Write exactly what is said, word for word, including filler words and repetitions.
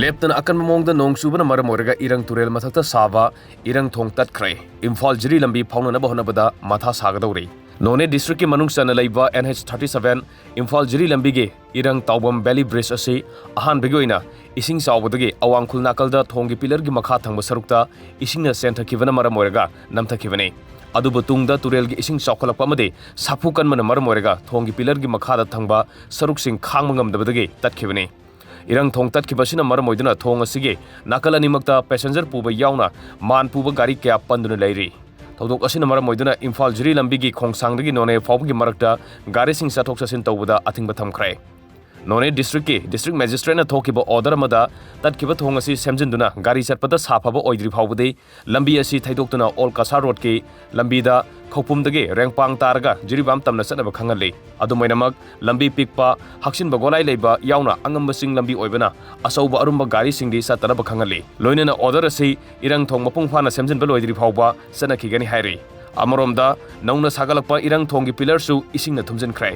ꯂꯦꯞꯇꯅ ꯑꯀꯟꯕ ꯃꯑꯣꯡꯗ ꯅꯣꯡ ꯆꯨꯕꯅ ꯃꯔꯝ ꯑꯣꯏꯔꯒ ꯏꯔꯪ ꯇꯨꯔꯦꯜ ꯃꯊꯛꯇ ꯁꯥꯕ ꯏꯔꯪ ꯊꯣꯡ ꯇꯠꯈ꯭ꯔꯦ꯫ ꯏꯝꯐꯥꯜ ꯖꯤꯔꯤ ꯂꯝꯕꯤ ꯐꯥꯎꯅꯅꯕ ꯍꯣꯠꯅꯕꯗ ꯃꯊꯥ ꯁꯥꯒꯗꯧꯔꯤ꯫ ꯅꯣꯅꯦ district ꯀꯤ ꯃꯅꯨꯡ ꯆꯟꯅ ꯂꯩꯕ N H thirty seven Imphal ꯖꯤꯔꯤ ꯂꯝꯕꯤꯒꯤ ꯏꯔꯪ ꯇꯥꯎꯕꯝ valley bridge ꯑꯁꯤ ꯑꯍꯥꯟꯕꯒꯤ ꯑꯣꯏꯅ ꯏꯁꯤꯡ ꯆꯥꯎꯕꯗꯒꯤ ꯑꯋꯥꯡ ꯈꯨꯜ ꯅꯥꯀꯜꯗ ꯊꯣꯡꯒꯤ pillar ꯒꯤ ꯃꯈꯥ ꯊꯪꯕ ꯁꯔꯨꯛꯇ ꯏꯁꯤꯡꯅ ꯆꯦꯟꯊꯈꯤꯕꯅ ꯃꯔꯝ ꯑꯣꯏꯔꯒ ꯅꯝꯊꯈꯤꯕꯅꯤ꯫ ꯑꯗꯨꯕꯨ ꯇꯨꯡꯗ ꯇꯨꯔꯦꯜꯒꯤ ꯏꯁꯤꯡ ꯆꯥꯎꯈꯠꯂꯛꯄ ꯑꯃꯗꯤ ꯁꯥꯐꯨ ꯀꯟꯕꯅ ꯃꯔꯝ ꯑꯣꯏꯔꯒ ꯊꯣꯡꯒꯤ pillar ꯒꯤ ꯃꯈꯥꯗ ꯊꯪꯕ ꯁꯔꯨꯛꯁꯤꯡ ꯈꯥꯡꯕ ꯉꯝꯗꯕꯗꯒꯤ ꯇꯠꯈꯤꯕꯅꯤ꯫ ꯏꯔꯪ ꯊꯣꯡ ꯇꯠꯈꯤꯕ ꯑꯁꯤꯅ ꯃꯔꯝ ꯑꯣꯏꯗꯨꯅ ꯊꯣꯡ ꯑꯁꯤꯒꯤ ꯅꯥꯀꯜ ꯑꯅꯤꯃꯛꯇ passenger ꯄꯨꯕ ꯌꯥꯎꯅ ꯃꯥꯟ ꯄꯨꯕ ꯒꯥꯔꯤ ꯀꯌꯥ ꯄꯟꯗꯨꯅ ꯂꯩꯔꯤ꯫ ꯊꯧꯗꯣꯛ ꯑꯁꯤꯅ ꯃꯔꯝ ꯑꯣꯏꯗꯨꯅ ꯏꯝꯐꯥꯜ ꯖꯤꯔꯤ ꯂꯝꯕꯤꯒꯤ ꯈꯣꯡꯁꯥꯡꯗꯒꯤ ꯅꯣꯅꯦ ꯐꯥꯎꯕꯒꯤ ꯃꯔꯛꯇ ꯒꯥꯔꯤꯁꯤꯡ ꯆꯠꯊꯣꯛ ꯆꯠꯁꯤꯟ ꯇꯧꯕꯗ ꯑꯊꯤꯡꯕ ꯊꯝꯈ꯭ꯔꯦ꯫ ꯅꯣꯅꯦ district ꯀꯤ district magistrate ꯅ ꯊꯣꯛꯈꯤꯕ order ꯑꯃꯗ ꯇꯠꯈꯤꯕ ꯊꯣꯡ ꯑꯁꯤ ꯁꯦꯝꯖꯤꯟꯗꯨꯅ ꯒꯥꯔꯤ ꯆꯠꯄꯗ ꯁꯥꯐꯕ ꯑꯣꯏꯗ꯭ꯔꯤ ꯐꯥꯎꯕꯗꯤ ꯂꯝꯕꯤ ꯑꯁꯤ ꯊꯩꯗꯣꯛꯇꯨꯅ ꯑꯣꯜ ꯀꯁꯥꯔ ꯔꯣꯗꯀꯤ ꯂꯝꯕꯤꯗ ꯈꯧꯄꯨꯝꯗꯒꯤ ꯔꯦꯡꯄꯥꯡ ꯇꯥꯔꯒ ꯖꯤꯔꯤꯕꯥꯝ ꯇꯝꯅ ꯆꯠꯅꯕ ꯈꯪꯍꯜꯂꯤ꯫ ꯑꯗꯨꯝ ꯑꯣꯏꯅꯃꯛ, ꯂꯝꯕꯤ ꯄꯤꯛꯄ, ꯍꯛꯆꯤꯟꯕ ꯒꯣꯂꯥꯏ ꯂꯩꯕ ꯌꯥꯎꯅ ꯑꯉꯝꯕ ꯆꯤꯡ ꯂꯝꯕꯤ ꯑꯣꯏꯕꯅ ꯑꯆꯧꯕ ꯑꯔꯨꯝꯕ ꯒꯥꯔꯤꯁꯤꯡꯗꯤ ꯆꯠꯇꯅꯕ ꯈꯪꯍꯜꯂꯤ꯫ ꯂꯣꯏꯅꯅ order ꯑꯁꯤ ꯏꯔꯪ ꯊꯣꯡ ꯃꯄꯨꯡ ꯐꯥꯅ ꯁꯦꯝꯖꯤꯟꯕ ꯂꯣꯏꯗ꯭ꯔꯤ ꯐꯥꯎꯕ ꯆꯠꯅꯈꯤꯒꯅꯤ ꯍꯥꯏꯔꯤ꯫ ꯑꯃꯔꯣꯝꯗ, ꯅꯧꯅ ꯁꯥꯒꯠꯂꯛꯄ ꯏꯔꯪ ꯊꯣꯡꯒꯤ pillar ꯁꯨ ꯏꯁꯤꯡꯅ ꯊꯨꯝꯖꯤꯟꯈ꯭ꯔꯦ꯫